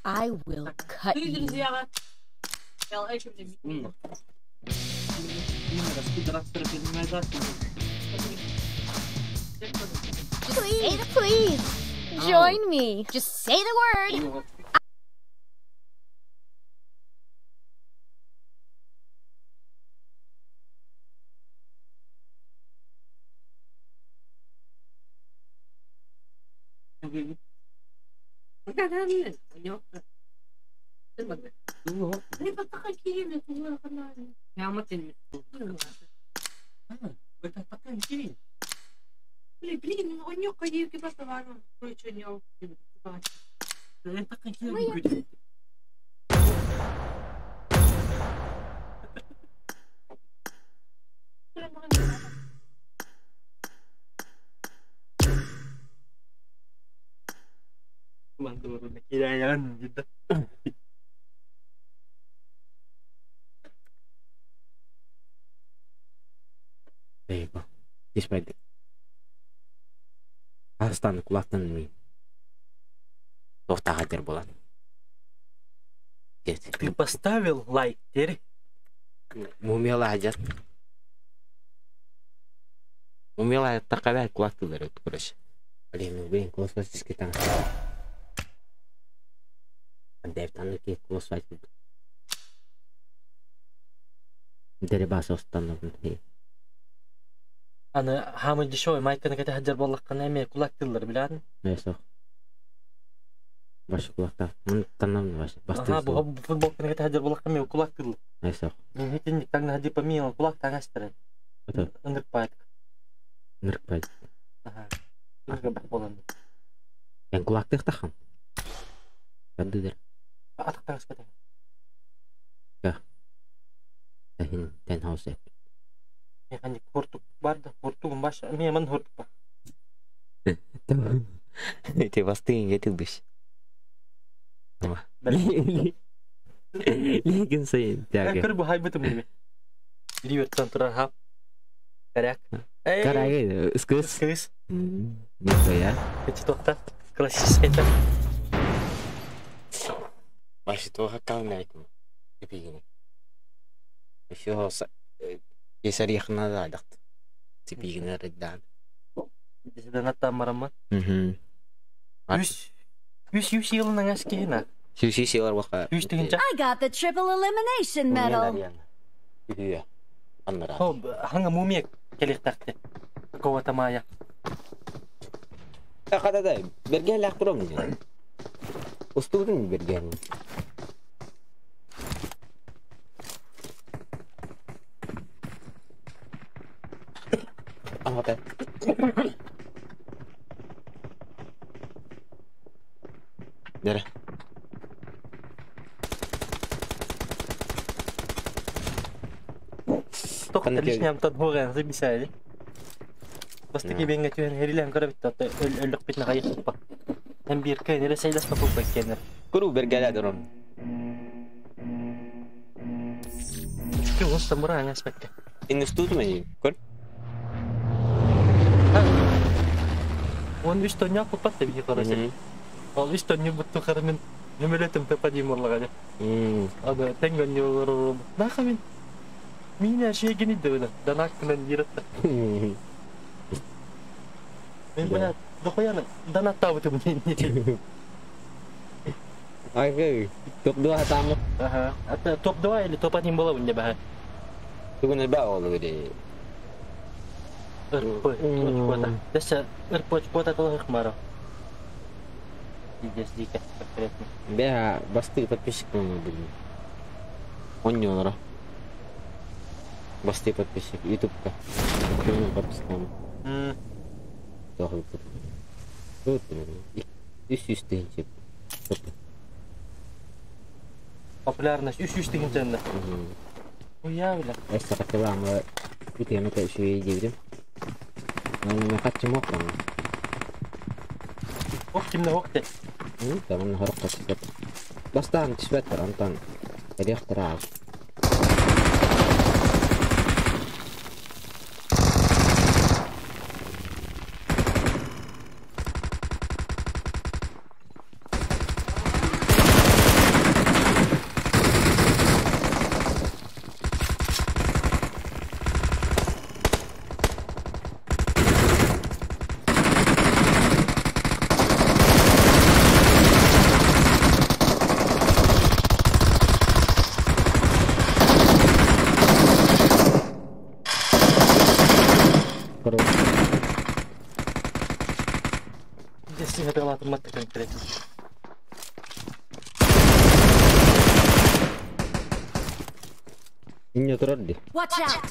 I will cut you. Please, please, join me. Just say the word. Ты поставил лайк теперь? Мумиялаадьар. Мумиялаа такабай кулактылар өт короче. Блин, блин, классический танк. Дэв танки классический. Деребас остановлен. Аны хамы дешевый майканы кете хаджар боллаққаны эме кулактылар биләдин. Несо. Баш кулакта. Мын танам баш. Ага, бу футболканы кете хаджар боллаққаны эме кулактылар. Несо. Мен хетин таңна хаджи помимо кулак таңастыры. Это Ындырып байт. ныркпай. Ага. Ындырып бак болан. Ян кулактых тахам. Кадыдыр. Атык таңас кете. Тахин тен хаус. Мен ханди хортук бар да, хортугум баш. Мен мын хортук бар. Ты бастыгын кетилбиш. Леген сайын тяга. Көр бу хайбытым неме. Ривер турар хап. Карак. Карагы, ыскыс. Кыз. Нихуя. Эти тохта. Классический это. Башы тоға калмайкым. Типигини. Еще кесарихна да адакт. Типигини реддан. Деседан марама. Мгм. Үс. Үс үс йылынан аскена. Сюси силар бака. Үс дегенче. I got the triple elimination medal. Үһү. Аннара. Хо, ханга мумия келек такты. Кова тамая. Када да берге лак турам. Устудун берге. Ага. Дere. Тохта лишний амтан хуган зыбисали. Бастыки бенге түһен херилен көрө битте атта өллөк битне кайык па. Hem bir кенере сейлес па купа кенер. Куру бергеле дурум. Ки уста мура аңас бекке. Институт мени. Көр. Он үч тоння купат да бии карасы. Ол үч тоння бутту карамын нөмөлөтүм тепа диморлага. Аны тенгөн йолор. Нахамин. Меня шегини дөвнө. Данак кынан йырытты. Мен бля Дохуяны донаттаабытым не. Ай, топ-2 там. Ага. Это топ-2 или топ-1 было бы не бага. Тугун элбэ оҕолу били. РП квота. Десе РП квота толых мара. Здесь дико конкретно. Бля, бастыы подписчик блин. Онньолоро. Бастыы подписчик ютубка. Күнүн подпискам. Тоҕу Тут 300 тыһыынча. Популярность 300 тыһыынча. Уя, бля. Эссе каттыбаамы үтүөмэ үчүгэй диэбитим. Онно хаччы моккон. Ох, кимне ох те. Таман хорок каччы. Бастаан түспэттэр, онтон элиэхтэр. Короче. Здесь сыграла конкретно. Инне турар ди. Watch out!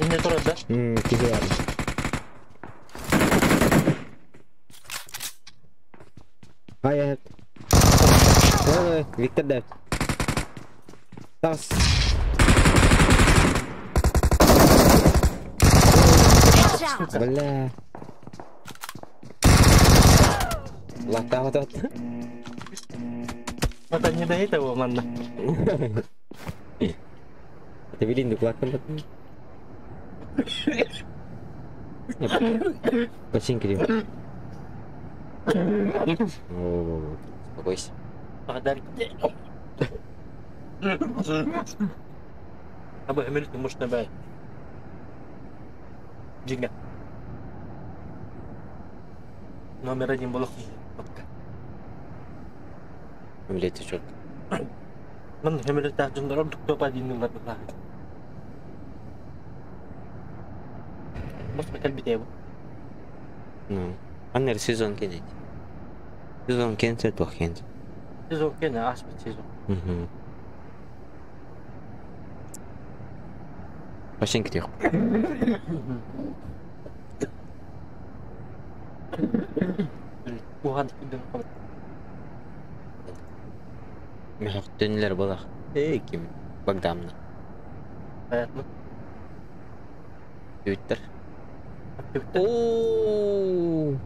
Не турар, да? Киһи бар. Ай, ай. Ой, Виктор да. Тас. Watch out! Бля. Латтаҕа тот. Вот не до этого, манна. Ты билин дукладтан бат. Починки дим. О, успокойся. Подарки. Абы эмилит может набай. Джига. Номер один был пока. Блять, ты чё? Ман эмилит так жондор топ один лар бла. Может, калбите его. Ну. Аннер сезон кенет. Сезон кенсе туох кенсе. Сезон кене аспит сезон. Угу. Починки тих. Уган күдөн калып. Мехтөнлөр булах. Эй, ким? Богдамна. Понятно. Твиттер. Твиттер. О!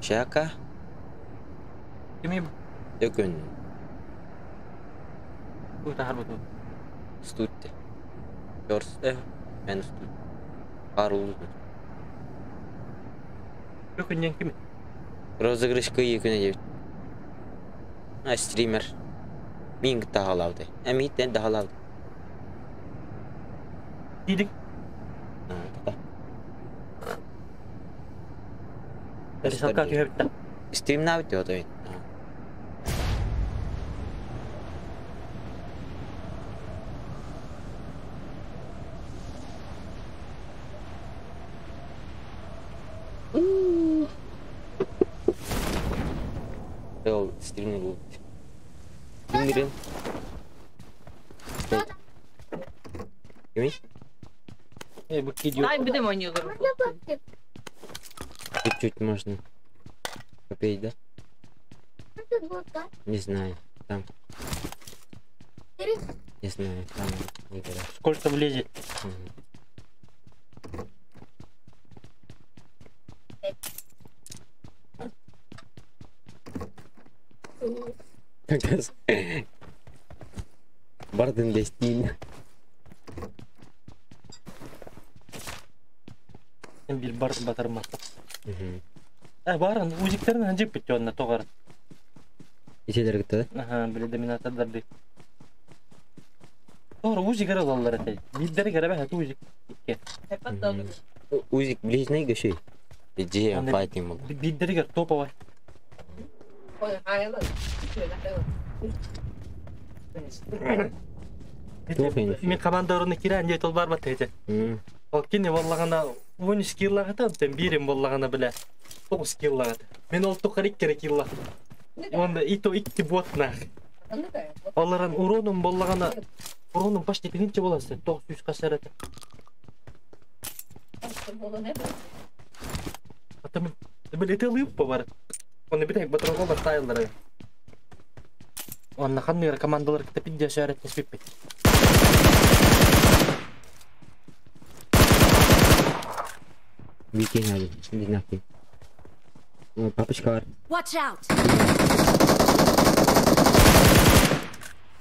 Шака. Кими Өкөн. бу тахар бу. Стутте. Жорс. Мен стут. Карул. Өкүннен кими? Розыгрыш кыйы күнө деп. А, стример. Мин тахалавды. Эмиттен тахалавды. Дидик. А, Рисалка түһөбүттэ. Стрим навыт отой. Ол стримни был. Стримнерин. Кими? Э, бу кидио. Ай, будем ойнуулар. Чуть-чуть можно попеть, да? Не знаю. Там. Не знаю, там не говорят. Сколько влезет? Мгм. Как раз. Бардын дестин. Бир бар батарма. Э, барын узиктерин ханжып бит онна тогар. Ичелер гытты. Аха, биле доминатордарды. Тор узик алалар эте. Биддер керебе хат узик. Икке. Узик ближний гөшүй. PG fighting болды. Биддеригер топовай. Мен команда киран дей тол бар бат эте. Ол кини боллагана 13 киллагата, тем бирим боллагана биле. 9 киллагата. Мен ол тукар 2 килла. Онда ито 2 бот нах. Оларан уроном боллагана уроном почти тигинче боласы 900 кашарата. Атам бил эте лып бар. Оны битек батырга тайлары. Онна ханныр командалар китеп жашарат неспеппет. Викинг али, динахи. Папочка бар. Watch out!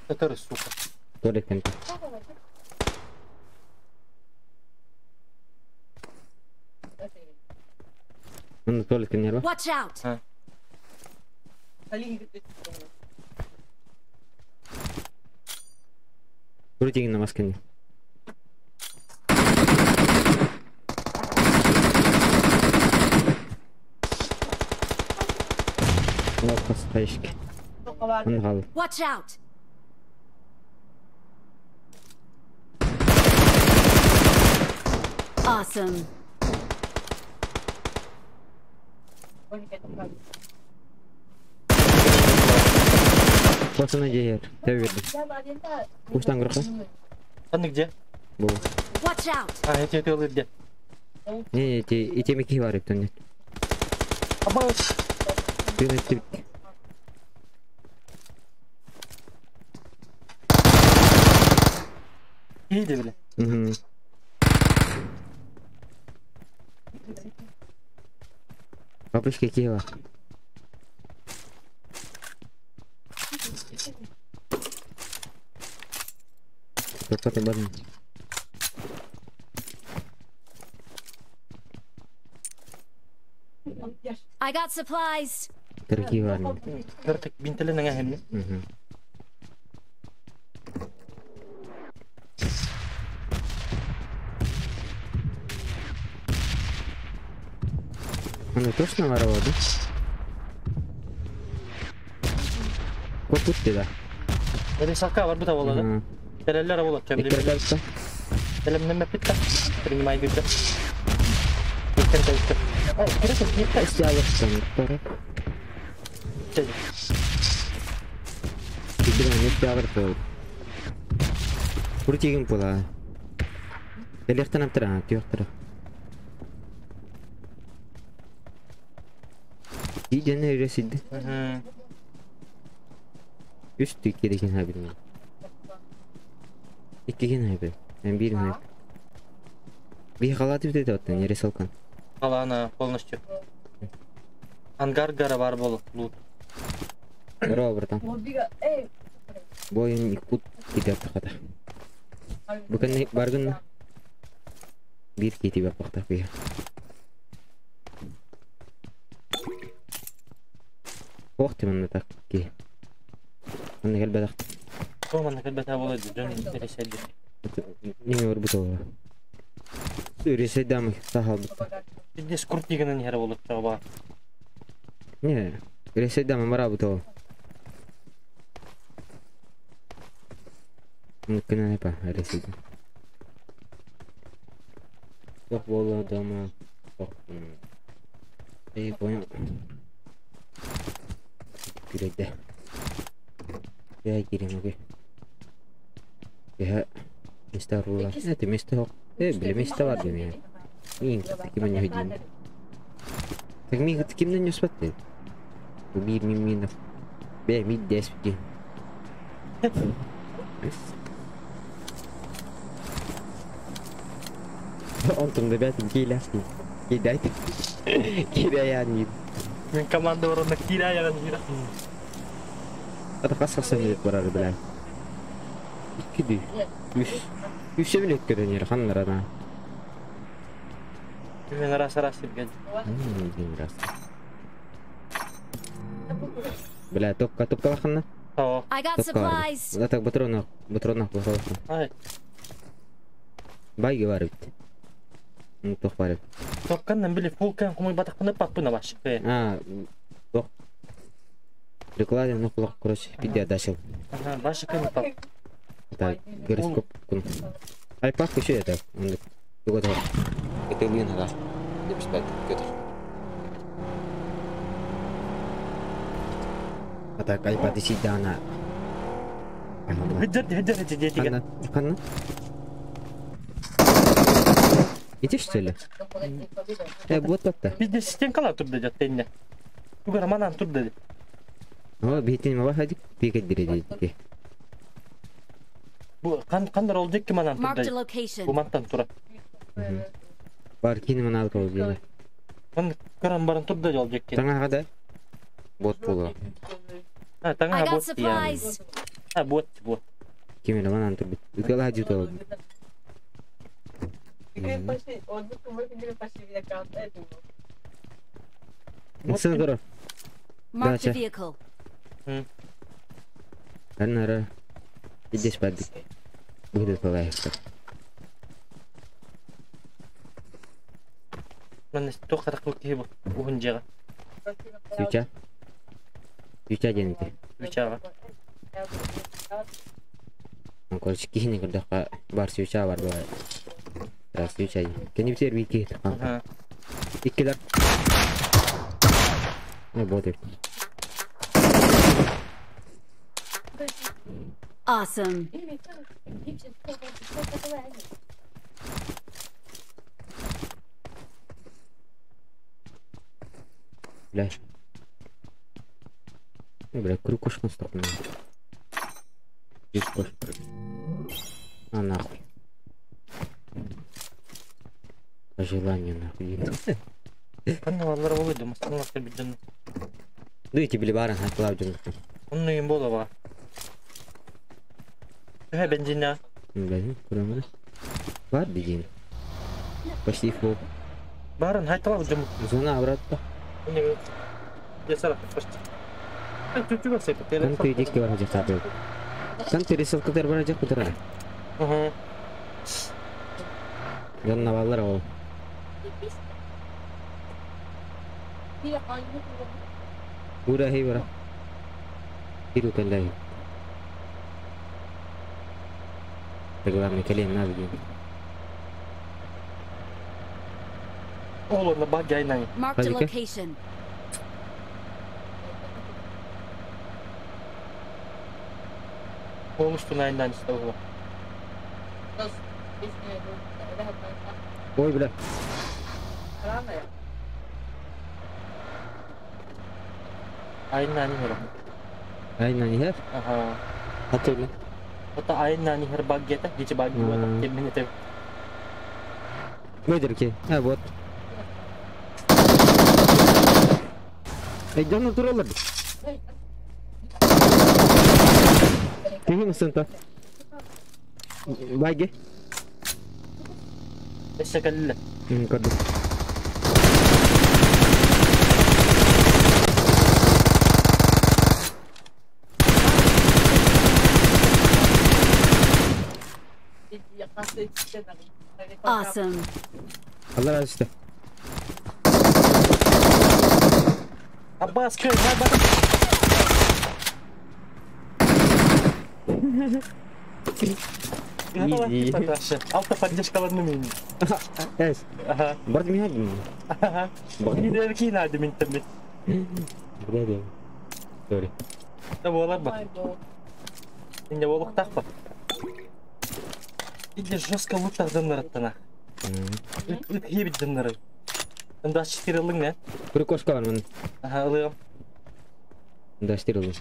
Который, сука. Туалет кенте. Онда туалет кенер бар. Watch out! Крутигин на маске. Watch out! Awesome. Пацаны, где я? Куштан гроха? А где? Бу. Watch out! А, эти это где? Не, эти эти мики варят, нет. Аба. Ты на ты. Иди, бля. Угу. Папочка Киева. Какой-то бан. I got supplies. Дорогие варни. Картак бинтеле на гахемне. Угу. Он точно воровал, да? Копут да. Это сака бар бута болот, да? Телелер болот, кем билет. Телемнеме питта. Принимай бибде. Иккен Ай, киресен, киресен. Стялыштан. Киресен. Крутигин була. Телехтан аптыра, тюхтыра. Идене үресидdi. Үстü ikiden haberim. İkiden haberim. Ben bir haberim. Bir halatı bir de attın yere salkan. Алана полностью. Ангар гара бар болот лут. Здорово, братан. Бойын икут китеп тахата. Бүгін баргын bir кетіп бақтақ бия. Вақты мында так ки. Мында кел бадақ. О, мында кел бата болады, жөн интереседі. Неме бар бұта Үресе дамы, сахал бұта. Здесь крутигінің хері болады чаба. Не, үресе дамы мара бұта. Мүмкін әпа, үресе дам. Жоқ бола дома. Жоқ. Эй, понял. Күрәйдә. Я кирем үге. Я места рула. Это место yok. Биле место бар дем я. Мин кимнен йөйдим. Так мин кимнен йөспәт. Бир мин мин. Бе мин дес бит. Онтум да бәтим кейләсни. Кейдәйт. Кирәяни. Мен команда орында кирәян кирә. Ата кас кас билет барар белән. 2 ди. 3. 3 билет көрөнөр ханнар ана. Мен рас рас деп Мен рас. Бля, топка топка ханна. I got supplies. Да так патронах, патронах бахалах. Ай. Байги бар бит. Ну тох бар бит. Токканнан били фулкан кумуй батакпына паппына башкы. А, бок. Прикладе, ну кулак, короче, пиде дашыл. Ага, башкы пап. Так, гороскоп кун. Айпак еще это. Он туга да. Это блин, да. Деп спать, көтөр. А так, айпад исит да она. Хыджар, хыджар, хыджар, Ханна, ханна. Иди что ли? Вот так-то. Bizde стенкала турда жаттайын. Тугара манан турда. О, битин ма хадик пикет дире. Бу кан кандар ол декки манан Marked a турда. Бу location. мантан тура. Бар кини манал кол дине. Ман каран баран турда жол декки. Таңа хада. Бот болу. А, I таңа got бот я. supplies. А, бот, бот. Кимеле манан тур бит. Үкел хади тол. Мсын көрө. Marked a Дача. vehicle. Аннара. Идеш падик. Будет полай. Мен тоқара кыл киһи бу. Ухун жага. Свеча. Свеча денете. Үчага. Короче, кихини көрдөккө бар свеча бар бар. Так, свеча. Кени битер бики. Ага. Иккилер. Не болды. Awesome. Бля. Бля, крюкушка стопнула. Крюкушка. А нахуй. По желанию нахуй. Канна баллар болду, мастан лакты биден. Дуйте били баран хатлав жун. Онну им бола ба. Хэ бензина. Бля, куда Бар бензин. Почти фул. Баран хайталап жум. Зона обратно. Не. Я сара почти. Ай, чуть-чуть сеп. Кан ты дикки бар жакта. Кан ты рисовка бар жак кутара. Ага. Жанна баллар ол. Ура хей бара. Киру каллай. Главное, колен надо. Ол на баг жайнан. Marked a Пазика. location. Ол устун айнан истогу. Ой, бля. Айнан хер. Ай, на не хер. Ага. Хатули. Ота айнан хер баг гета, гичи баг гуата. Кемне те. Выдерки. А, вот. Эй, дьон туралар. Кихи мısın Байге. Эссе калла. Көрдүм. Awesome. Allah razı olsun. Abbas кый, Abbas. Иди. Алта поддержкаланны мен. Эс. Ага. Барды мен алдым. Ага. Не кийин алды мен интернет. Бля, Сори. Да болар ба. Инде болук такпа. Иде жестко лутар дыннар аттана. Ыт хебит дыннары. Ында четырылың не? Прикошка бар мын. Ага, ылыгым. Да, штырылың.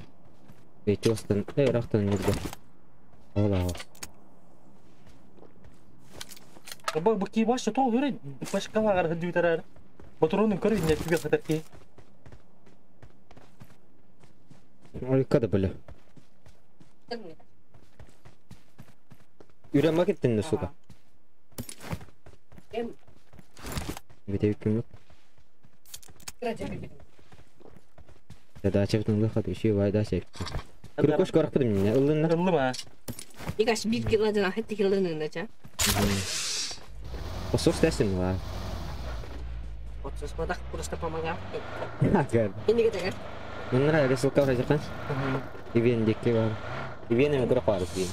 Эй, чостан, эй, рахтан нюрда. Ола, Бу бу ки баш то хүрэ башка гар хыдүтәрәр. Батуронун көрү инде түбе хатар ки. Ой, када бля. Үрәмә киттен дә, сука. Бите кем юк. Да, да, чептен лыхат, еще вай, да, чеп. Крюкошка рахпыдым мине, ыллынна. Ыллыма. Игаш бир килладан хетти килладан нача. Осос тәсен ва. Вот просто помогал. Ага. Ini kita kan. Маннара рисылка барачакан. Ивен дикки бар. Ивен эме көрө каарыс дейм.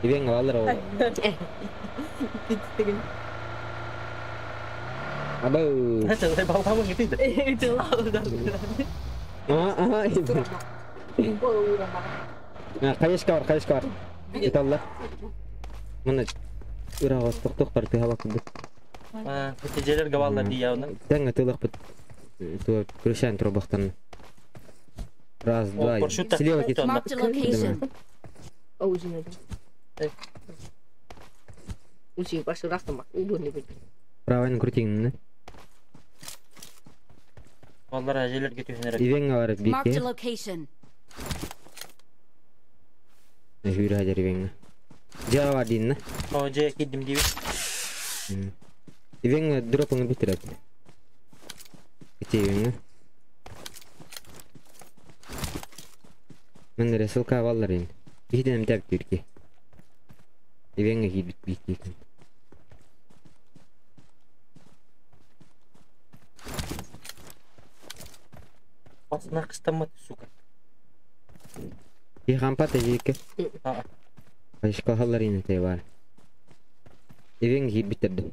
Ивен алар ол. Абау. Это балкамы кетейді. Itu lah udah. Аа, аа. Кайышка бар, кайышка бар. Италла. Мына ура токток бар тыга бак. Нәтижелер гавалла дия оны. Тәңе тылык бит. Туа крышан трубахтан. Раз, два. Слева кет. Marked a location. Oh, sini aja. Usi pas surah temak ubun nih. Правильно крутиңне. Алар әҗелер кетүһенер. Ивен бар Marked битке. a location. Хүрә хәҗәр ивен. Жа бар динне. О, же кидим дип. Ивен дропыңы битерәк. Ките ивен. Мен ресылка баллар ин. Битен тәп түрки. Ивен гид бит бит. Басына кыстамат, сука. И хампа тәҗике. Аа. Башка халлар ин тә бар. Ивен гид битерде.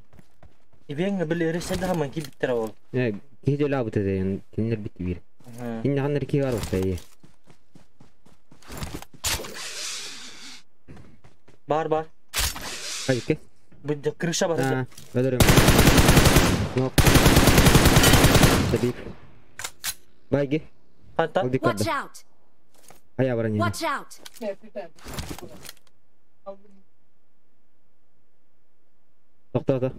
Ивен бил ресәдә һаман кип битерә ул. Э, ките лабы тә киннер бит бир. Инне ханнар ки бар булса. Бар бар. Кайке? Бу крыша бар. Аа, бәдәрем. Нок. Сабик. Байги. Хата. Алды Watch карды. out! Ая бар не. Watch out! Токта, токта.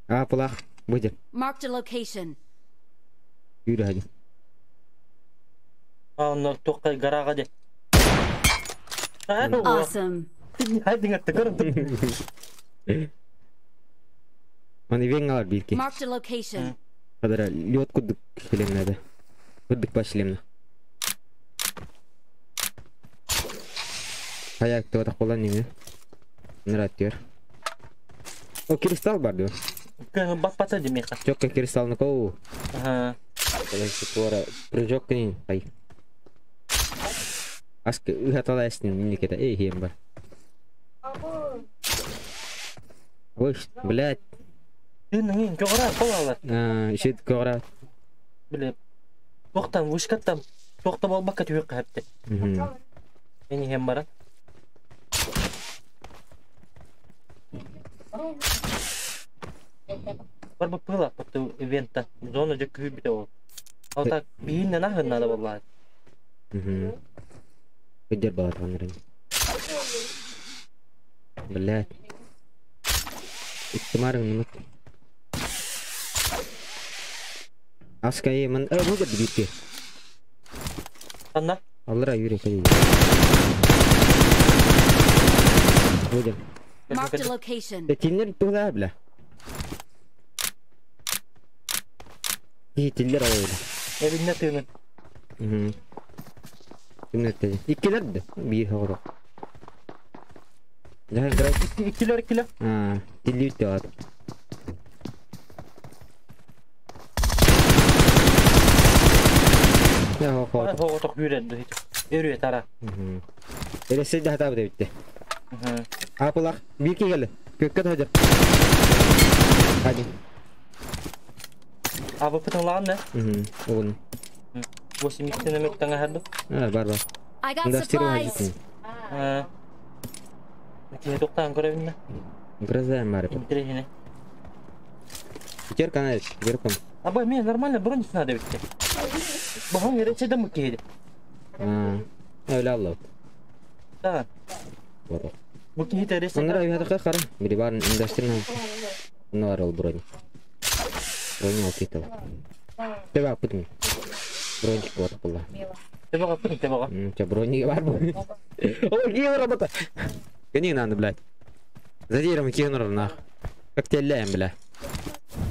А, пулах. Будет. Marked a location. Yürü hadi. А, онно токка гарага де. Awesome. Hadi ngатты көрдüm. Ман ивен алар бирки. Marked a location. Кадара лед кудук шлемнеде. Кудук ба шлемне. Аяк туа колан неме. Нырат diyor. О, кристалл бар diyor. Бат бата демек. Жокка кристаллны коо. Аха. Колай туара прыжок кенин ай. Аске ыха тала эстин миникета эй хем бар. Ой, блядь. Тынның көгөрә колалар. А, ишет көгөрә. Биле. Токтан вышкаттан токта болбакка түйөк капты. Мени хем баран. Бар бу пыла токты ивентта. Зона жөк күйүп бите ол. Ал так бийинне нахын надо болла. Көдөр балат. Блядь. Иттимарың нымыт. Аска е ман э бу битте. Анна. Аллара юрек хadi. Будет. Marked a location. Тиннер тула бля. И тиллер алды. Эбинне тыны. Кимнер Иккилер бир хогро. Жаһан гра. Иккилер иккилер. А, тилли үттө. Я хо. Хо ток хүрәдди. Өрү тара. Эресе да хата битте. Апылах бир келе. Көккө тажыр. Hadi. Абы пытыңлаган да? Огун. 8 немек таңа харды. А, бар бар. I got Мында supplies. А. Кие токтан көрөбүн. Гроза бар. Интересно. Теперь канал, верком. Абы мен нормально бронь надо битте. Бахан ерече да мукеди. А, öyle Allah. Да. Бар. Бу кие тересе. Оннар айда кара. Бири бар индастрина. Бар ол бронь. Бронь ал кетел. Теба путми. Бронь бар була. Тебага путми тебага. Че брони бар бу. О, кие работа. Кени надо, блядь. Задирам кие нах. Как телляем, бля.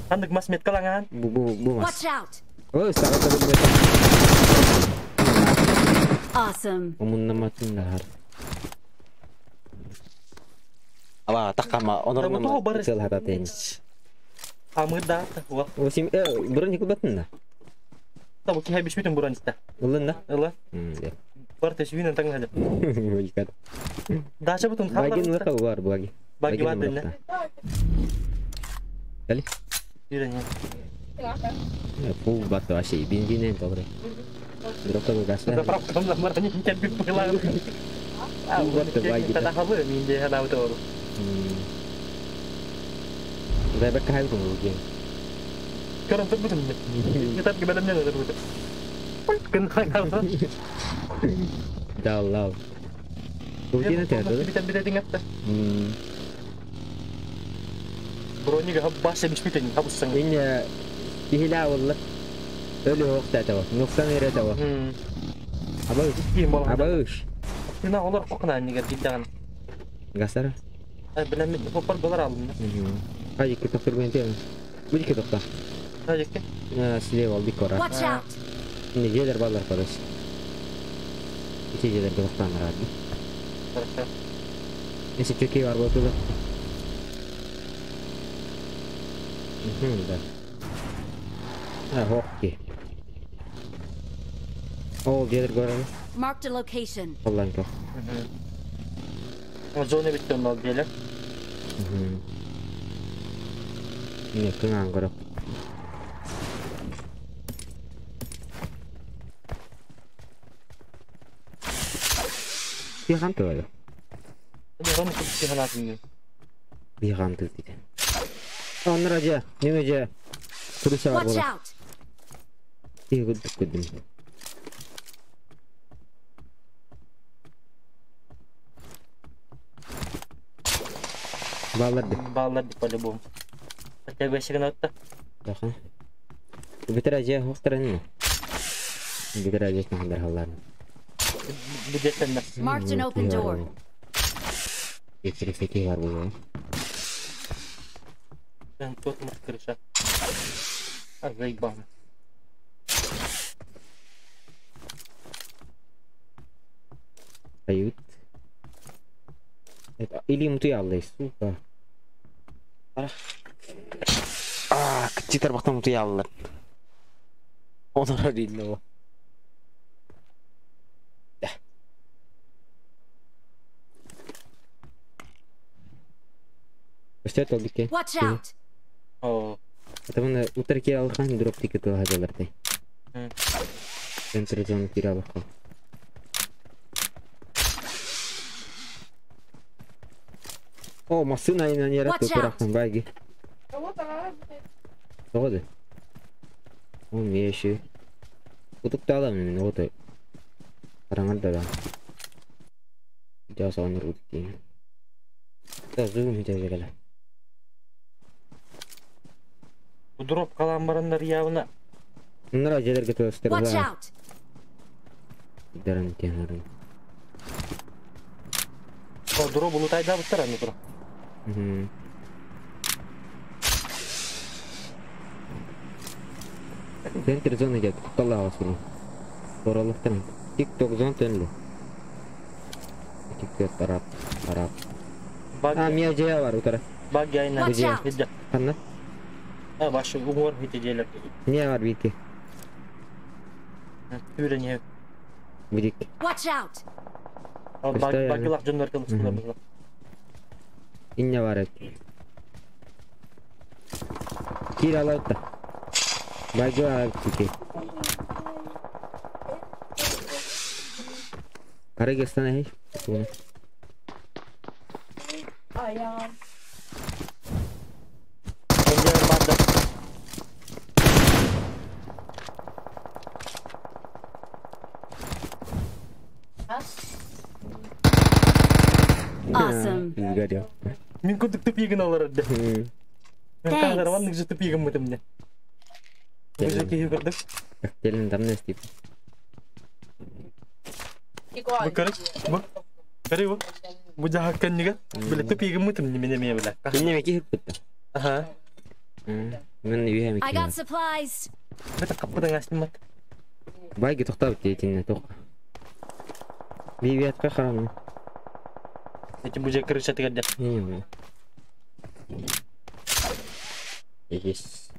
Андык мас меткаланган. Бу бу бу мас. Watch out! Ой, сага бу Awesome. Умунна матын да хар. Ала такама Тоҕо онорнама бар- сел хата тен. Амыр да. О. Осим броник ылбатын да. Табы киһи бишмитин броникта. Ылын да? Ыла. Да. Бар тэсвинен таңгады. Ой, Дача бутун Багин халлар. лака бар баги. Баги бар дэнне. Кали? Үйрен. Фу бат вообще бензин добре. Дропта газ. Заправка бар не кемпи пыла. А, Вот баги. Тада хабы минде хана тору. Дай бак хай бу ген. Көрөн турбутум. Китап гебелем не турбутум. Күн хайган. Да лав. Бу ден тәді. Битен битен атты. Бронига хаб баша бишмитен хабыссаң. Инне бихила wallah. Ölü вакыт атава. Нуктан өйрәтәва. Абауш. Кийин болған. Абауш. Мына олар қоқына нигер биддаган. Гасара. Ай билем попар болар алдым. Хай ки токтор мен тем. Бу ки токта. Хажекке. Слева ал бик ора. Watch out! Не жерлер балар короче. Ити жерлерге токтан арады. Хорошо. Neyse kökeği var bu Да. А, хокки. Ол жерлер көрөм. Marked a location. Аллаң көх. Зона битти онда деле. Не кыңан көрөп. Bir hamtı var. Зона күп хана күнгө. Bir hamtı dedi. Onlar acı, ne acı? Kırısı var Watch burada. out! Bir güldük güldüm. Bağlardı. Баллар дип по-любому. Хотя бы сигнал атты. Bakın. Битер acı, hoştaran mı? Битер acı ne kadar hallar. Бу жеттен Marked an open door. Getir var bu. Мен тот мут крыша. А заебал. Ают. Это или муту яллы, сука. А, кчитер бактан муту яллы. Онора değil o. Өстәт oldu ki. Watch out! О, Атамын утар ки алхан дроп тикет алхажаларты. Центр зоны кир алхан. О, машина и на нера Watch out. турахан баги. Тоғды. О, меши. Утукта аламын мен оты. Қараңар да. Жаса оныр утуктейін. Да, зуым хите жегеле. бу дроп калан барандар явна. Нара жерлерге туастыр. Watch out! Даран тенарын. О, дроп улутай да буттар аны тура. Центр зоны идет. Куталла аласың. Оралықтан. Тик-ток зон төнлі. Тик-ток тарап, тарап. А, Баг мия жая бар утара. баг яйна. Watch out! Видя. Қанна? А, башы уңор хите деле. Не бар бейті? Үйрене. Бидик. Watch out! Ал баг Постоянно. багилак жондар кылыштылар бузла. Инне бар ет. Кир алаута. Багы бар тики. Карагестан эй. Önce barda. Awesome. Изгорел. Мен күндүк тупигин алар эди. Мен Thanks. казыр ваннык же тупигин мытымне. Бу же кихи көрдүк. Телин там не стип. Бу көрүк. Бу. Көрү бу. Бу жахаккан ниге. Биле тупигин мытымне мене ме биле. Кинне меки хыппытта. Аха. Мен үйе I got меки. supplies! Бета капыдан астымат. Байги токтап дейтинне ток. Бибиятка карам. Эти бу же крыша тигерде. Не. Есть.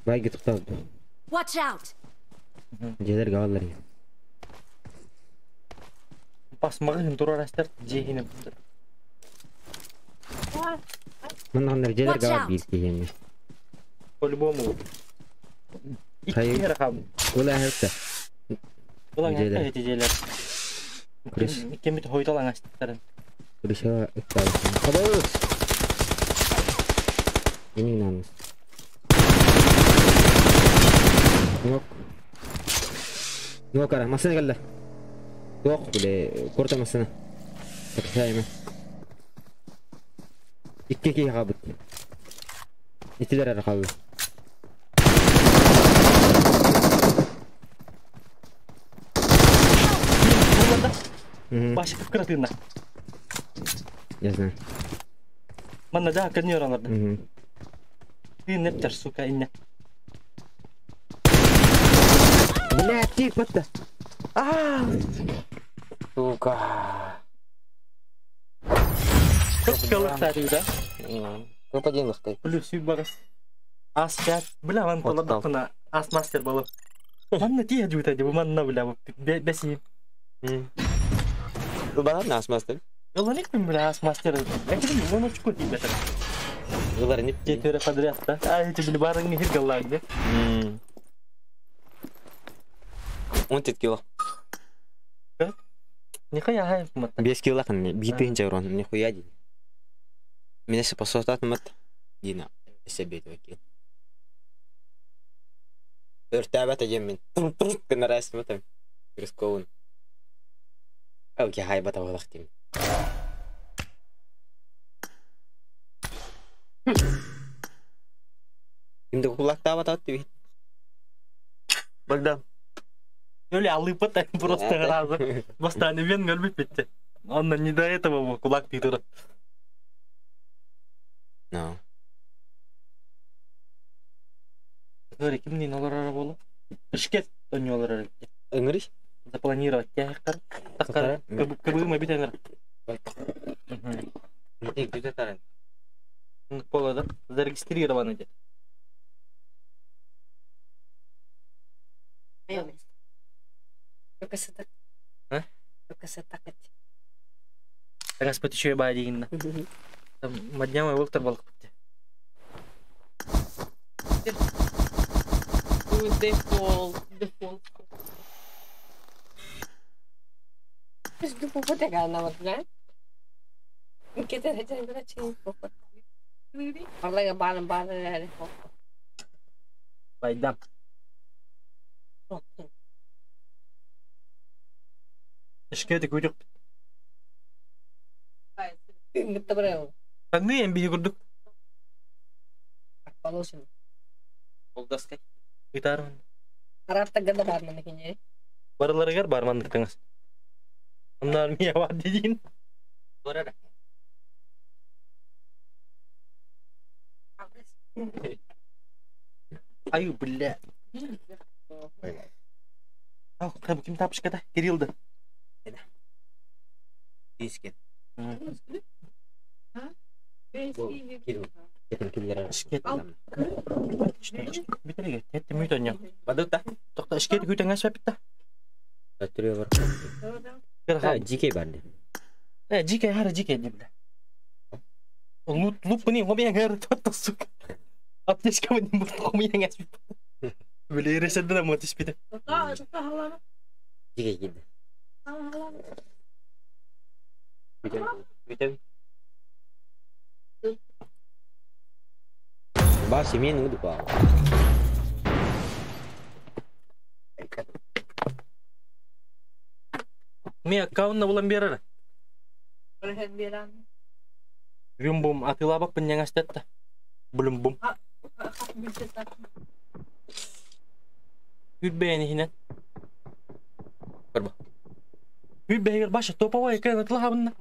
Байги тоқталды. Watch out! Дьиэлэр гааллар. Бас мағын турар астар жегіне. Маннағандар дьиэлэр Watch гаал out. биир киһиэни. По-любому. Хайы. Икки рахам. Ол әһәтте. Улан Дьиэлэр. эти дьиэлэр. Крыс. Кемит хойталаң астарын. Крыша ыктаабытын. Хабыс! Энийг нааныс. Нок. Нок ара, машина кэллэ. Туох биле, корта машина. Таксайма. Икки киһи хаалбыт. Итилэр эрэ хаалла. Булларда Мгм. башы кыпкыра тыынна. Я знаю. Манна жаа көнүөр аларды. Мгм. Тыын нептер, сука, инне. Бля, тип батта. Аа! Сука. Кылыктары да. Пропадин лыхтай. Плюс үй багас. Ас чат. Бля, ман Вот толордох кына ас мастер болуп. Манна тие жута бу манна бля беси. Ылбанар нас мастер. Ыланикпин бля ас мастер. Экин он очко тийбетер. Ылар не Четверо подряд, да? А эти били барыңы хир галлааг Он тет кило. Нихуя хай матта. 5 кило хан, биир тыһынча урон, нихуя дии. Мине се посотат мат. Дина, себе вакил. Өртәбәт әҗем мин. Кынарас матам. Рисковын. Окей, хай бата балак дим. Кимде кулакта бата дип. Богдан. Өле алыпат просто разы. Бастан мен өлбүп битти. Онна не до этого кулак тыйдыры. No. Көрө кимдин олар болу? Ишкет оньолор ара. Ыңырыш? Запланировать тяхкар. Таккар. Кыбы битенер. Пола, да? Зарегистрировано где. А? Господи, еще и бадигинна. Там мадняма волтер балык битти. Дефолт, дефолт. Байдам. Ишкети күрүк. Таңны эм биһи курдук. Олдаскай. Гитармын. Барыларыгар бармандыктыңыз. Оннар мия бар дедин. Барара. Аю, бля. Ау, кім ким тапышкада? Кириллді. Диске. Кирилл. Кетин киллер. Ишкет. Битереге, тетти мүт оньо. Бадыта. Тоқта ишкет күтен аш бітті. Өттүрү бар. А, GK бар. Э, GK хара GK деп бля. Лут луп не хомия гэр тотто сука. Аптечка не бут хомия аш бітті. Бля, решедді мотиш бітті. GK килди. Бүтем. Бүтем. Баш мен уду ба. Ми аккаунтна булан берер. Вимбум атылабак пынняң астатта. Булум бум. Үтбәйни хинен. Барба. Үтбәйгер баша топовой экен атылабынна.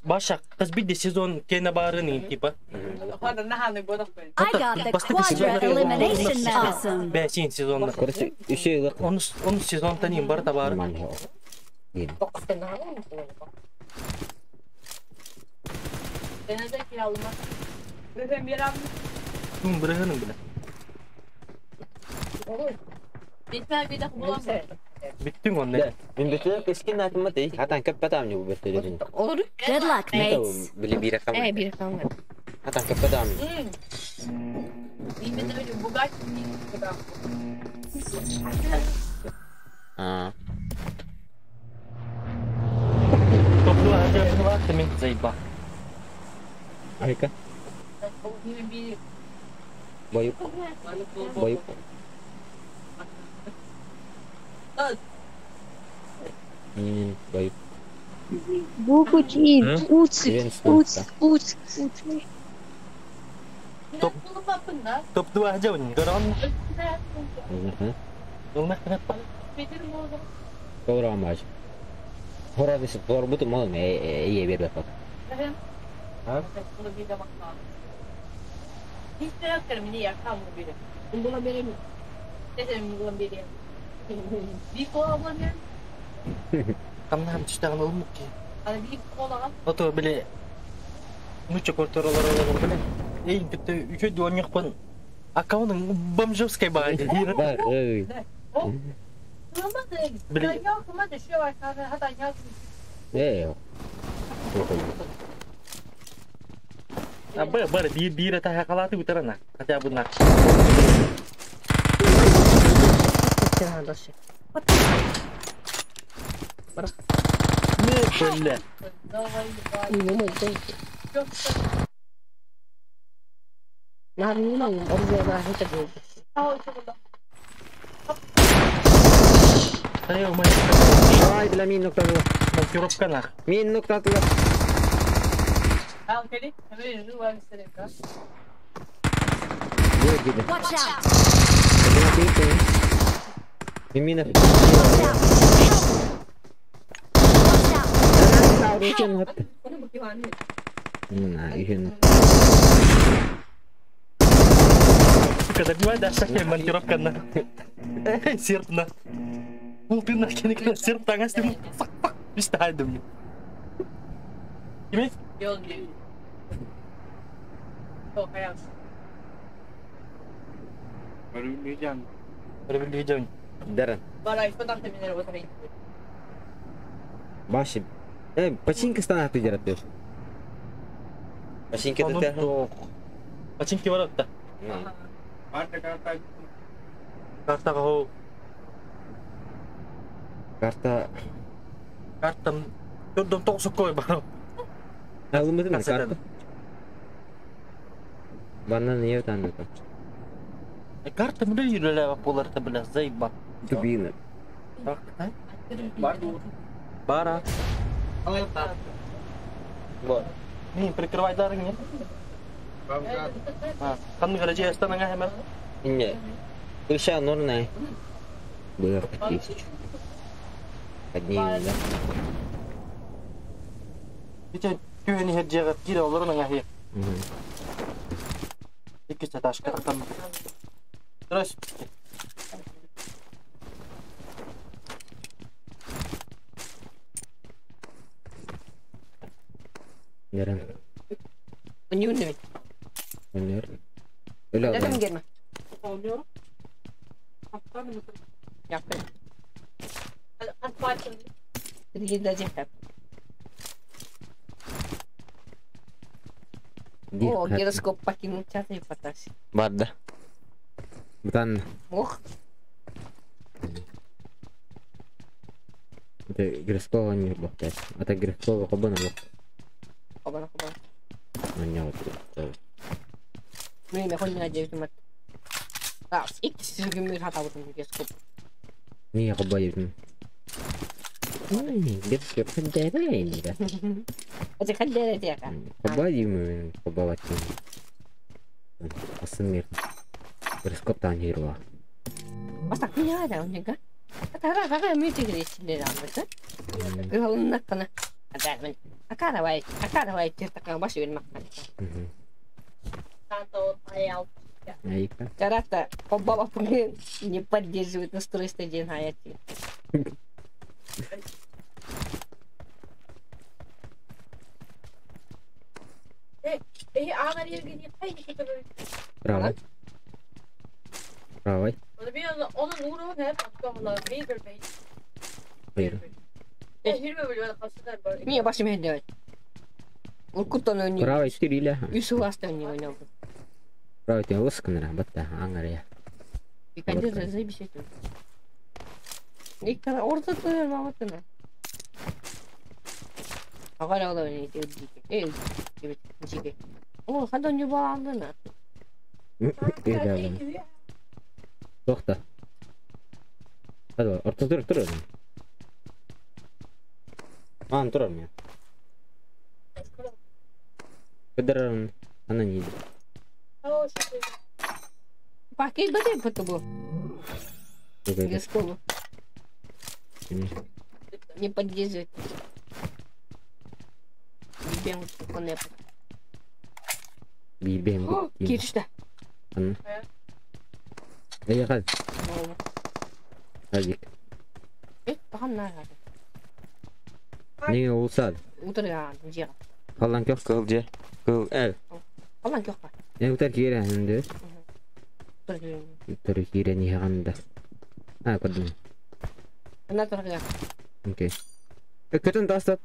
Баша кыз бидде сезон кене барын типа. I got the Бастакы quadra сезонда elimination medal. Бәсин сезонда. Короче, үсө ылык. Оны сезон танин бар та бар. Нормально. Дин. Бүттүҥ онно. Мин бөтүлэр кескин атыммат эй. Хатан көппөт амньы бу бөтүлэрин. Good luck, mates. Били бире Э, камын. бир камын. Хатан көппөт амньы. Аа. Топту аһа мин заебал. Айка. Боюк. Боюк. Боюк. Букучи, уцик, Ивент уцик, уцик, уцик. Топ Топ-2 aja nih, dorong. Rumah kenapa? Doğru amacı. Horası doğru mu oğlum? İyi bir bak. Ha? Kamna hamçıdan olmuş ki. Ото били нуча культуралар олорор биле. Эй, битте үчө дуаньякпын. Аккаунтың бомжовской баар. Бар, ой. Били Э. А бар бар бир бир та халаты утарана. Хотя бы на. Не, бля. Tayo may Ay, бля, мин ноктатыла. монтировка нах. Мин ноктатыла. Бу гиде. Watch out! Мин Watch out! Watch out! На, еще Сука, добивай да шахе монтировка на. Серп на. Пулты на кеник серп таңас дим. Фак фак. Бистайдым. Кими? Революцион. Даран. Баши. Э, починка станат идет. Починка это. Починки баратта. Карта хо. Карта. Карта. Төрдөн тоқсу кой бар. Алымды ма Кассетен. карта? Банан не там. Карта мына юреле болар та бля заебал. Дубина. Бара. Вот. Не, прикрывай дарың не? А, қандай гаража астанаңа хэмэр? Не. Крыша норная. Было тысяч. Одни, да? Ите түйені хеджеға кире оларының ахи. Екі чаташ картам. Здравствуйте. Яран. Өнүнү. Өнөр. Өлө. Дедим герме. Yapın. О, гироскоп покинул чат и потас. Барда. Бутан. Ох, Это гироскопа не бахтать. Это гироскопа кабана бах. кабана кабана. Не вот. Ну, мен хол мен жебитим. А, икки сүгүмүр хатабытым гироскоп. Не каба ебин. Гироскоп хаддайрайни да. Это хаддайра тяка. Каба ебин каба ватин. Асымир. Гироскоп тан хирва. Бастак меня да, унега. Тара кага мютик речилер амысы. Гылыннаккана. Адармын. Акара вай, акара вай тертакан баш өлмаккан. Айка. Карата побала не поддерживает устройство день хаяти. Правый. Правый. Не, башым хендебет. Уркуттан өнү. Правый 4 или? Үс уластан өнү. Правый те лосканара, батта аңаря. Биканде заебись это. Никтара орта турар маматына. Агара ола өнү дики. Эй, дики. О, хандан юба алдына. Тоқта. Hadi orta dur dur. Ан турар мен. Кыдырын ана не. Пакет бадай потубу. Для школы. Не подъезжай. Бибем Бибем. Киршта. Эй, хад. Хадик. Не улсад. Утырган жер. Қалан көх кыл же. Кыл әл. Қалан көх па. Не утар кире ханды. Утар кире не ханда. А, көрдүм. Ана турга. Окей. Көтөн тастап.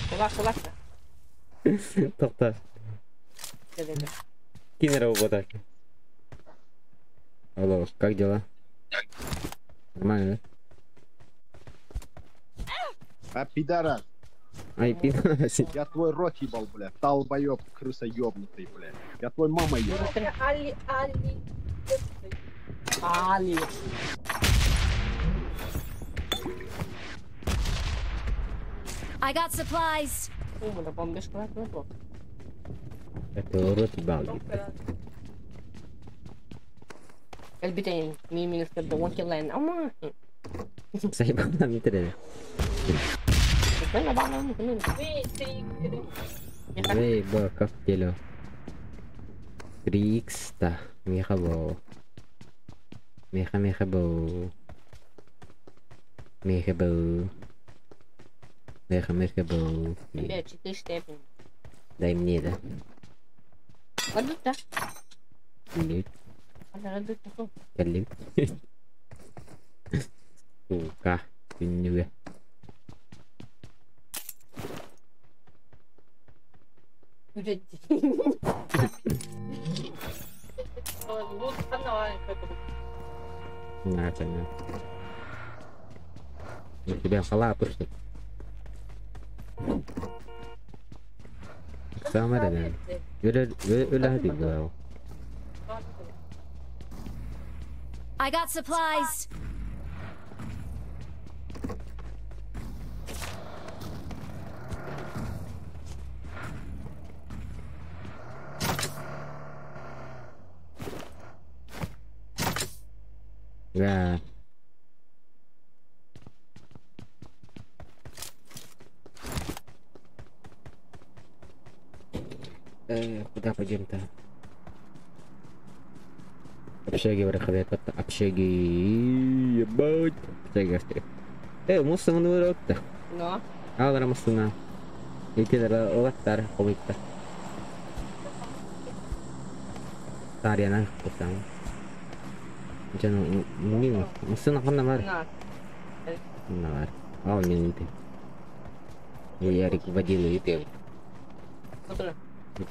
Кулак, кулак. Тоқта. Кинера работа. Алло, как дела? Нормально, да? А, пидорас. Ай, пидорас. Я твой рот ебал, бля. Долбоеб, крыса ебнутый, бля. Я твой мама ебал. Али, Али. Али. I got supplies. Это рот ебал. Элбитен, ми минус 1 кило, ама. Заебал нам интернет. Эй, ба, как дело? 3x-та, меха бо. Меха, меха бо. Меха бо. Меха, меха бо. Дай мне, да? Да. Нет. Сука, күннүгэ. На, на. У тебя халапы, что ли? Самое да. Öyle I got supplies. Да. Куда пойдем-то? Общаги враховет, общаги, ебать, общаги остри. Мусор ну ротта. Но. Алра мусуна. Итилер олаттар комикта. Тарьяна кусам. Жан мин мусуна ханна бар. На бар. Ал мен ите. Ярик водил ите.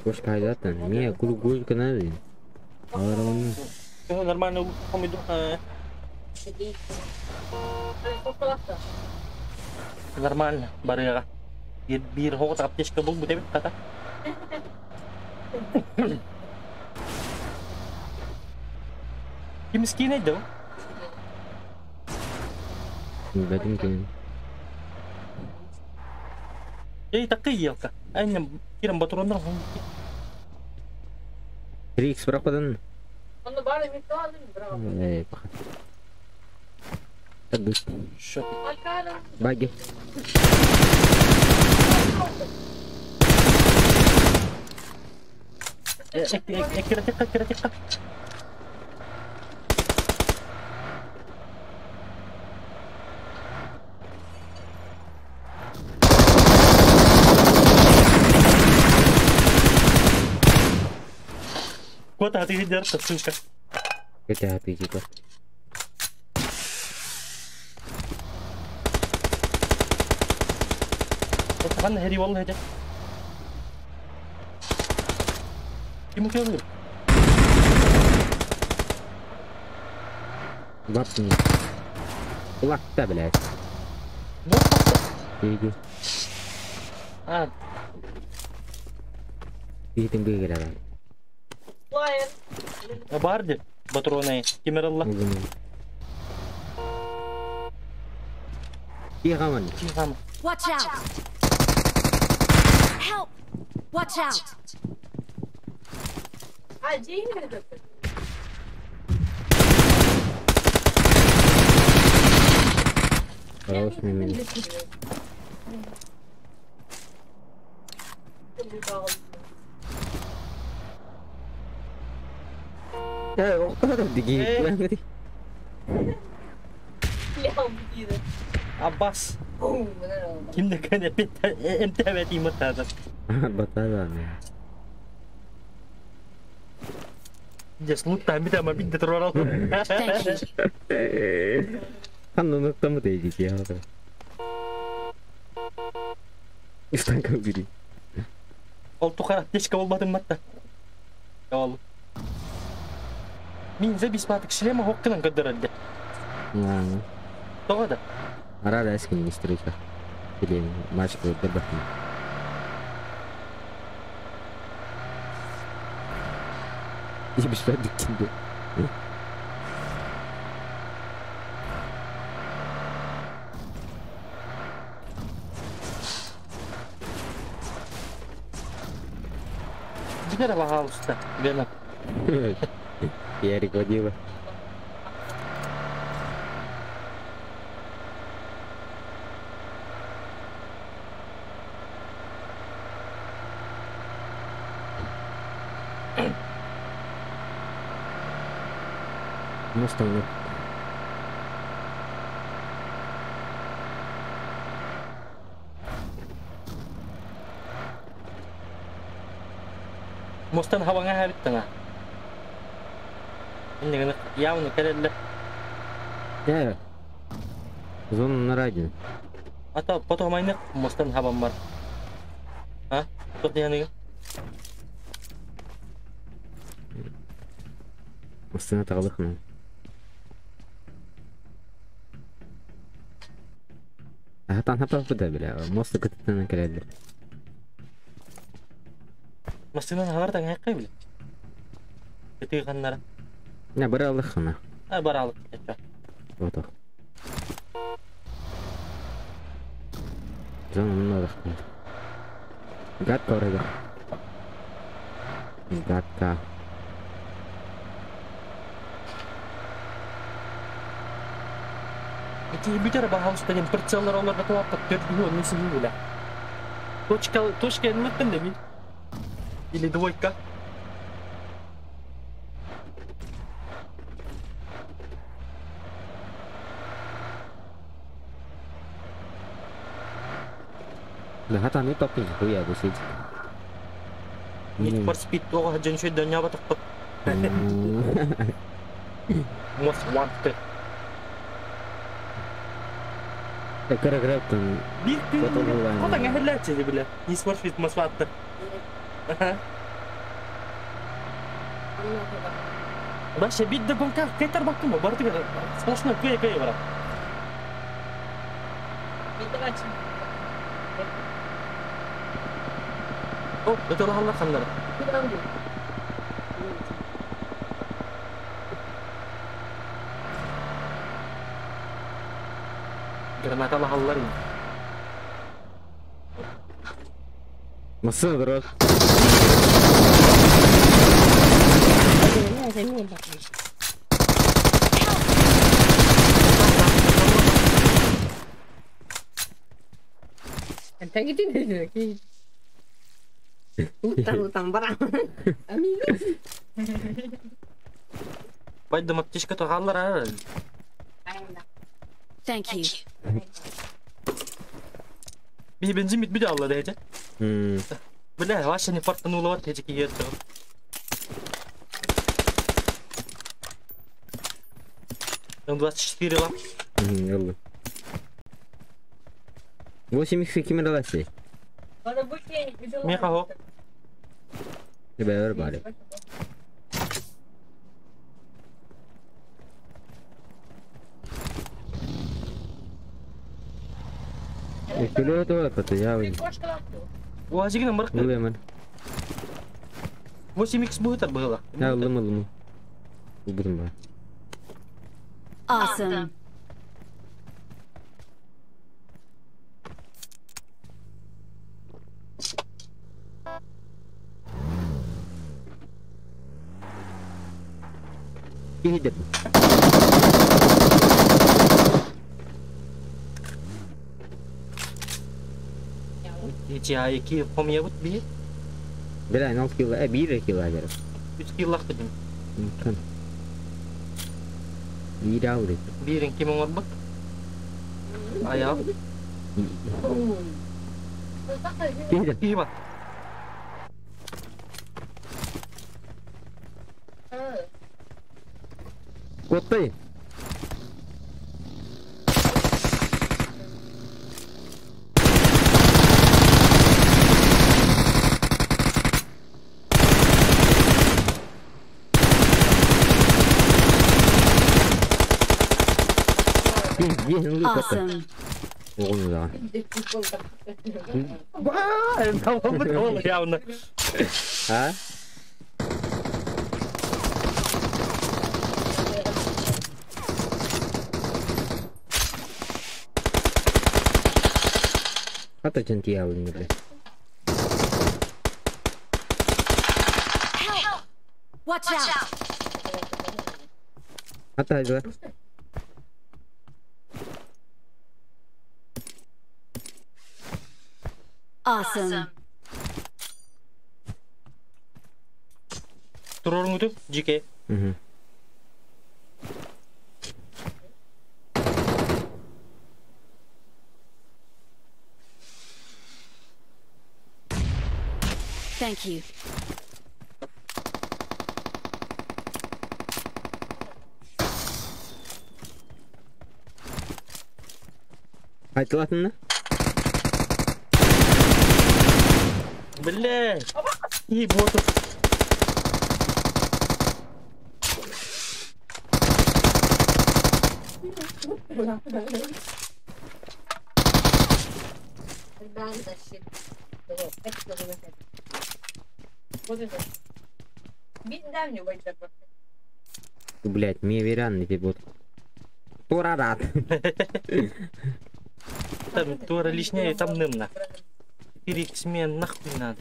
Кошка айдатан. Не, кулгуль канады. Алра он. Нормально Нормально, барыга. Бир хоғыт аптечка бұл бүтебет қата. Ким скин айды? Бәдім кем. Эй, тақы елка. Айнам кирам батурандар. 3x бірақ. Эй, пока. Так, Баги. Кира. Куда ты идешь, сука? Это ты типа. Ханна хери والله هجا. كم كم؟ ضربني. طلعت блядь. Иди. А. Иди бегай. Барди патроны. Кемералла. Тихо, Тихо. Watch out. Help. Watch out. Хорош меня. Abbas. Kimde kan MTV imatadı. Баталами. Здесь лут там там обид дотрорал. Ханна там это идите я. Истанка убери. Ол тухара тешке болбадым матта. Ол. Мин за бесплатно шлема хоккынан көдөрөдө. Тоҕо да? Арада эскин министрика. Или матч көдөрбөтүм. Бесплатно кинде. Бүтэр пожалуйста, Вена. Я рекодила. Ну что, ну. Мостан хаваңа хабиттана. Иннигини явно келелле. Э. Зона на радио. А то потом айны мостан хабам бар. А? Тут яныгы. Мостана тағылықмын. Ата ана бля, мост кытытынан келелер. Мостынан хабар аңайқай бля. Бити ханнара. Не, баралык хана. А баралык. Вот. Зона много. Гадка вроде. Гадка. Бүтэр баһалыста ден прицеллар оларга туаппат төрдүгү онун сиги бля. Точка, точка энметтен да мин. Или двойка. Да хата не топи, хуя досить. Need for Speed тоҕо дьэн шөйдөн нябатыкпыт. Most Wanted. Кырыгырыптын. Бир Хотан әһелләче бile. Need for Speed Most Wanted. Баша бидде гонка кетер бактым барды сплошной кое кое бара. О, это алла ханнар. Граната аллар. Масына дұрыс. Utang barang. Amigos. Байдым аптечка тоғалар. Thank you. Би бензин бит алла дейdi. Бля, вообще не фартануло вот эти киетті. М24 лап. Угу, 8 х кимер аласы. Меха хо. Бэр бары. Күлө то пата я. Уазигин марк. Улеман. 8 х будет было. Я лым лым. Убудум ба. Awesome. Кихидер. GTA 2 хомьябыт би. Бля, 0 кило, 1 кило агер. 3 кило дим. Кан. Бир ауды. Бирин ким оңорбут? Аял. Кихидер. Киба. Коттай. Awesome. Оғын да. Явно. А? Хата жантия бля. Watch out. Хата айдылар. Awesome. Турорун күтүп, жике. Угу. Thank you. Айтылатынна? Бля. И ботов. Блять, мне верянный ты бот. Турарат. Там тура лишняя, там нымна. 4 мен нахуй надо.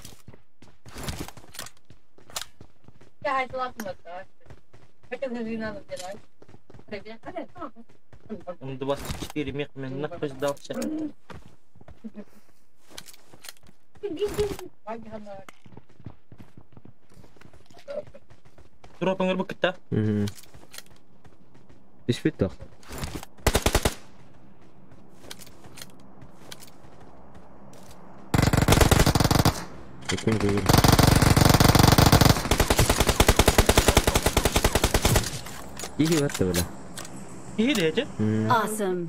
М24 мех мен нахуй сдался. Дропыңыр бұкітті. Угу. Түспет тоқ. Өткен көйір. Ихи батты бля. Ихи деді? Awesome.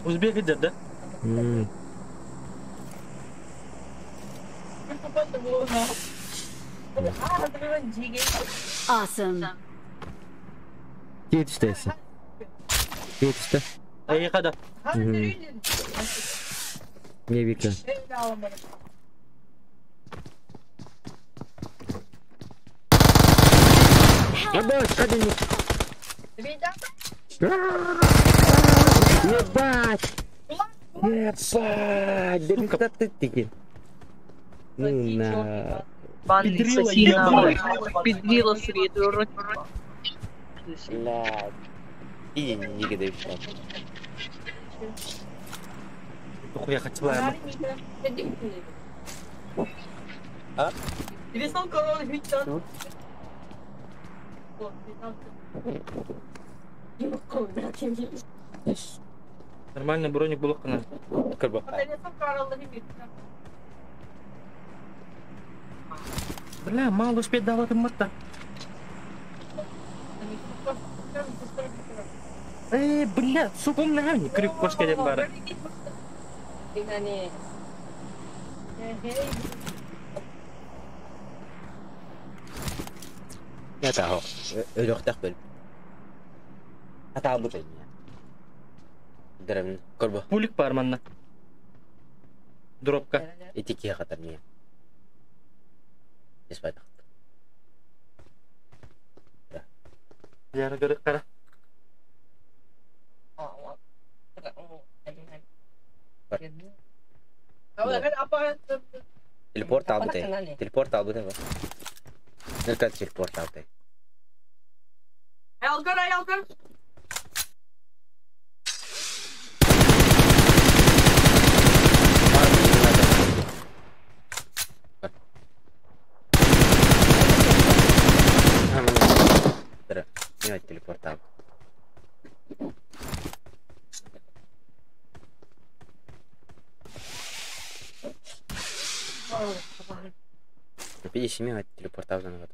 Узбек идер, да? Awesome. Кей түсті әсі. Кей түсті. Ай, қада. Не бекен. Ебать, қада не. Ебать! Ебать! Да ты деген. Ну на. Банный Софина педрила среду. Блядь. И не все. Хуя хотела. А? Нормально броник был на. Кырба. Бля, мало успеть давать им мата. Э, бля, сука, умнаһан, крюк кошка диэн баара. Это өлөхтөх бөл. Атаабыт эйне. Дөрөм корбо. Пулик бар манна. Дропка. Ити киһи хатар мия. Испайтах. Яра көрө кара. Телепорт албыт. Телепорт албыт. Нырка телепорт албыт. Аялгар, аялгар. Телепорт албыт. Пятьдесят телепорт албыт.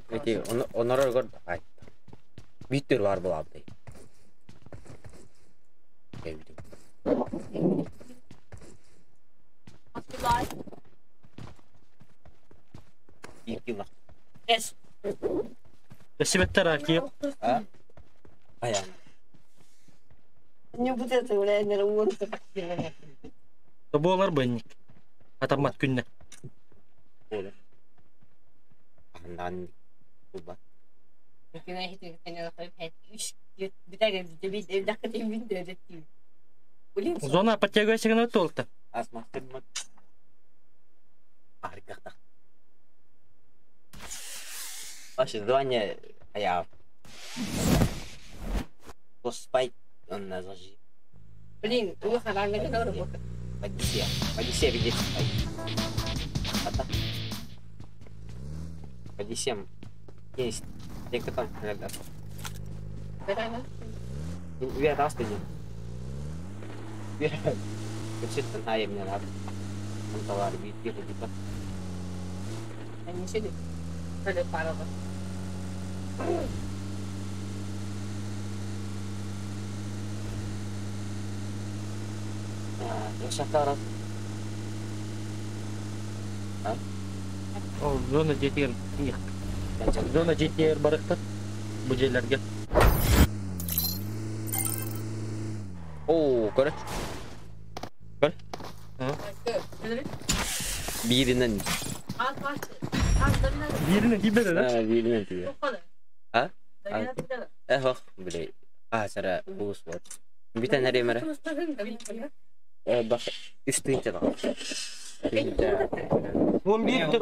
Эти онорор гор ай. Биттер бар булабды. Yes. Спасибо, Аки. А? Ая. Не будет это, бля, не работает. Болар бэнник. Атамат күнне. Болар. Андан куба. Зона подтягивайся толта. Асма Аркахта. Ваше звание, а я. Поспать он на зажи. Блин, улахан Одиссея. Одиссея видит. Ата. Одиссея. Есть. Я потом когда. Вера астыни. Вера. Качественно на мне надо. Он товар бит типа. Они сидят. Шахтара. А? О, зона GTR. Зона GTR барыктыр. Бу жерлерге. О, көрө. Көр. Биринен. Биринен тибеде да? Биринен тибеде. А? Эх, биле. А, сара уус бар. Битен эремере. Бak üstünce da. Он бир те